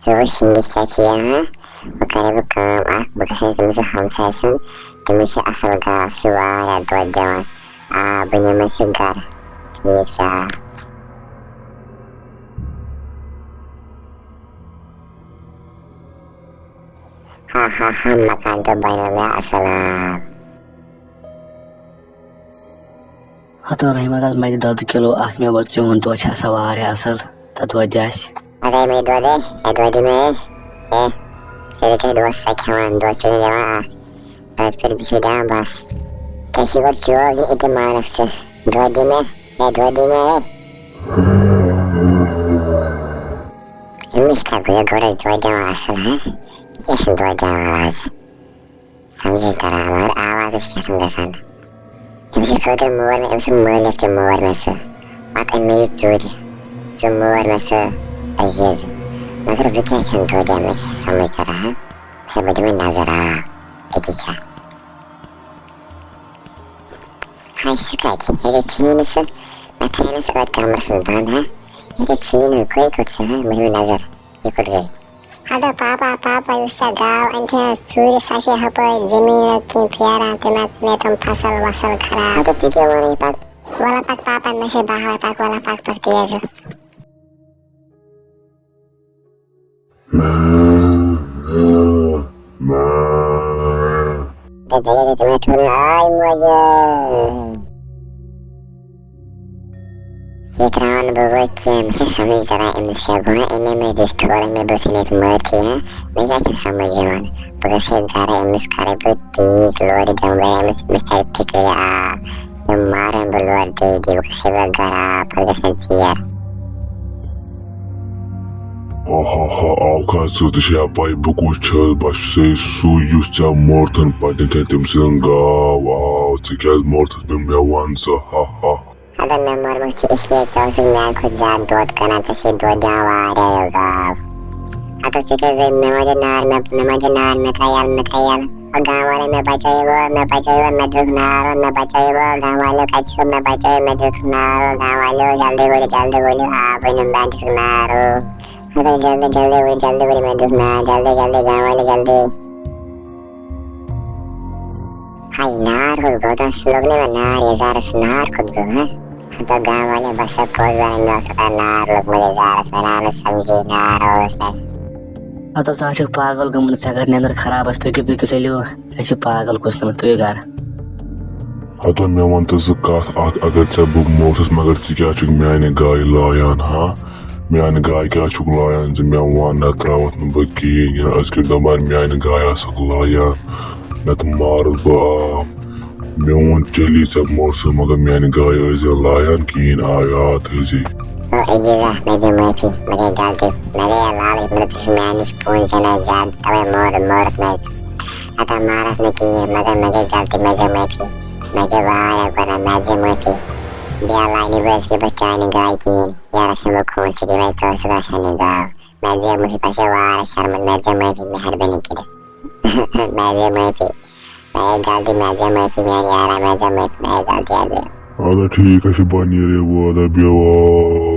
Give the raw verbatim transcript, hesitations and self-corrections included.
یہِ وٕچھ شِنٛگِتھ کیٛاہ چھِ یہِ، ہاں؟ وۄنۍ کَرٕ بہٕ کٲم اَکھ، بہٕ گژھٕ تٔمِس ہمسایہِ سُنٛد، تٔمِس چھِ اَصٕل گاسہٕ، چھِ واریاہ دۄد دِوان۔ آ، بہٕ نِمَس یہِ گَرٕ، ٹھیٖک چھا؟ ہا ہا ہا، مکان تہِ بنیو مےٚ اصل۔ ہتو رحمت، از مےٚ دِ دۄدٕ کِلوٗ اکھ، مےٚ ووت چون دۄد چھُ آسان واریاہ اصل، تہٕ دۄد دِ اَسہِ۔ اگرے مےٚ دۄد ہے، ہے دۄد دِ مےٚ ہے، ہے، ژےٚ دِ کیٛاہ دۄد چھُ سا کھٮ۪وان، دۄد چھُے نہٕ دِوان اکھ، دۄد پھِر زٕ چھے دِوان بس۔ ژےٚ چھُے گۄڈٕ چوب دیُن اعتمادس ژےٚ، دۄد دِ مےٚ، ہے دۄد دِ مےٚ ہے۔ أمِس کیٛاہ گوٚو، یہِ گۄڈٕ ٲس دۄد دِوان اَصٕل، ہہ؟ یہِ کیٛاہ چھُنہٕ دۄد دِوان آز؟ سَمجھے تَران، مگر آوازَے چھِ کیٛاہ تام گژھان۔ أمِس چھِ خٲطرٕ مور مےٚ، أمۍ سُنٛد مٲلِک تہِ مور مےٚ سُہ۔ پَتہٕ أنۍ مےٚ یہِ ژوٗرِ، سُہ مور مےٚ سُہ عزیٖز۔ مگر بہٕ کیٛازِ چھَنہٕ دۄد دِوان، مےٚ چھِ سَمجھ تَران، ہہ؟ سا بہٕ دِمَے نظر، آ، أتی چھا۔ ہاے، سُہ کَتہِ؟ ییٚتہِ چھُیی نہٕ سُہ۔ مےٚ تھایے نہٕ سُہ أتھۍ کَمرَس منٛز بنٛد، ہا؟ ییٚتہِ چھُیی نہٕ، گٔے کوٚت سُہ، ہا؟ بہٕ دِمہٕ نظر، یہِ کوٚت گٔے؟ ہَتو پاپا، پاپا، یُس ژےٚ گاو أنۍ تھے ژوٗرِ، سۄ چھے ہُپٲرۍ زٔمیٖنَس کِنۍ پھیران، تٔمۍ ہا مےٚ تِم فصل وصل خراب۔ ہَتو، ژٕ کیٛاہ وَنان یہِ پَتہٕ؟ وَلہٕ پَکھ پاپا، مےٚ چھے بَہوَے، پَکھ، وَلہٕ پَکھ، پَکھ تیز۔ تہٕ ژےٚ کیٛاہ گژھِ مےٚ ٹھوٗل؟ آے موجی۔ یہِ ترٛاوَن بہٕ وۄنۍ کینٛہہ، مےٚ چھِ سَمٕجھ تَران أمِس کیٛاہ گوٚو، أمۍ مےٚ دِژ ٹھوٗل، مےٚ دوٚپ ژٕ نِتھ مٲرتھٕے، ہا؟ مےٚ کیٛاہ چھُنہٕ سَمٕجھ یِوان؟ بہٕ گژھٕ ہے گَرٕ، أمِس کَرَے بہٕ ٹیٖک لورِ دِمہٕ بہٕ أمِس، أمِس تَرِ فِکرِ، آ، یِم مارن بہٕ لورِ دے دے، بہٕ گژھٕ ہے وۄنۍ گرا، پتہٕ گژھِ مےٚ ژیر۔ ہا ہا ہا، آوکھا ژٕ؟ ژےٚ چھےٚ پَے بہٕ کُس چھُس؟ بہٕ چھُسے سُے یُس ژےٚ مورتھن پتہٕ تٔمۍ سٕنٛز گاو۔ آو، ژٕ کیٛازِ مورتھس مےٚ؟ مےٚ وَن ژٕ، ہا ہا۔ اَدٕ مےٚ مورمُت چھُ، اس لیے ژےٚ اوسُکھ میٛانہِ کھۄتہٕ زیادٕ دۄد کٕنان، ژےٚ چھے دۄد دِوان واریاہ یہِ گاو۔ ہتو ژےٚ کیٛاہ گٔے؟ مےٚ ما دِ نار، مےٚ، مےٚ ما دِ نار، مےٚ ترٛاو یَلہٕ، مےٚ ترٛاو یَلہٕ۔ او گام والے مےٚ بچٲیِو، مےٚ بچٲیِو، مےٚ دیُت نار، مےٚ بچٲیِو، گام والیو کتہِ چھِو؟ مےٚ بچٲیِو، مےٚ دیُت نار، گام والیو جلدی ؤلِو، جلدی ؤلِو، آ بہٕ نِمہٕ، بہٕ دِژٕکھ نار۔ ہتو جلدی، جلدی ؤلِو، جلدی ؤلِو، مےٚ دیُت نار، جلدی، جلدی، گام والے جلدی۔ ہاے نار کوٚت گوٚو؟ تَس لوٚگ نہٕ مےٚ نار یَزارَس، نار کوٚت گوٚو، ہہ؟ ہتو گام والے، بس سا پوٚز وَنان، مےٚ اوس اوتام نار لوٚگمُت یَزارَس، مےٚ ناو نہٕ سَمجھی، نار اوس مےٚ۔ ہتو ژٕ ہا چھُکھ پاگل گوٚمُت، ژےٚ کَتہِ نیٚنٛدٕر خراب ٲس، پٔکِو، پٔکِو، ژٔلِو، أسۍ چھِ پاگل کُس تامَتھ، پٔکِو گَرٕ۔ ہتو مےٚ وَن تہٕ ژٕ کَتھ اَکھ، اگر ژےٚ بہٕ موتھَس، مگر ژٕ کیٛاہ چھُکھ میٛانہِ گایہِ لایان، ہا؟ میٛانہِ گایہِ کیٛاہ چھُکھ لایان ژٕ؟ مےٚ وَن، نَتہٕ ترٛاوَتھ نہٕ بہٕ کِہیٖنۍ، یہِ أزکہِ دَپان میٛانہِ گایہِ آسَکھ لایان، نَتہٕ مارَتھ بہٕ، آ۔ مےٚ ووٚن، چلی ژےٚ مورسہٕ، مگر میٛانہِ گایہِ ٲسۍ زِ لایان کِہیٖنۍ، آ، یاد تھٲیزِ۔ او عزیزا، مےٚ دِ معٲفی، مےٚ گٔے غلطی، مےٚ گٔے لالٕچ، مےٚ دوٚپ، ژٕ چھُکھ میٛانہِ نِش پونٛسہٕ زینان زیادٕ، تَوَے مور-، مورُکھ مےٚ ژٕ۔ ہتا مارَتھ نہٕ کِہیٖنۍ، مگر مےٚ گٔے غلطی، مےٚ دِ معٲفی، مےٚ گٔے واریاہ گۄناہ، مےٚ دِ معٲفی۔ بیا لاینہِ بہٕ أزکہِ پٮ۪ٹھ چانہِ گایہِ کِہیٖنۍ، یارَس چھُنہٕ بہٕ خوٗن سۭتۍ یِوان، ژٕ ٲسٕکھ رَچھان یہِ گاو، مےٚ دِ معٲفی، بہٕ چھَسے واریاہ شرمنٛد، مےٚ دِ معٲفی، مہربٲنی کٔرِتھ۔ مےٚ دِ معٲفی۔ مےٚ گٔے غلطی، مےٚ دِ معٲفی، میٛانہِ یارا، مےٚ دِ معٲفی، مےٚ گٔے غلطی، اَدٕ۔ اَدٕ ٹھیٖک حظ چھُ، بہٕ نیرے وۄنۍ، اَدٕ بیٚہہ۔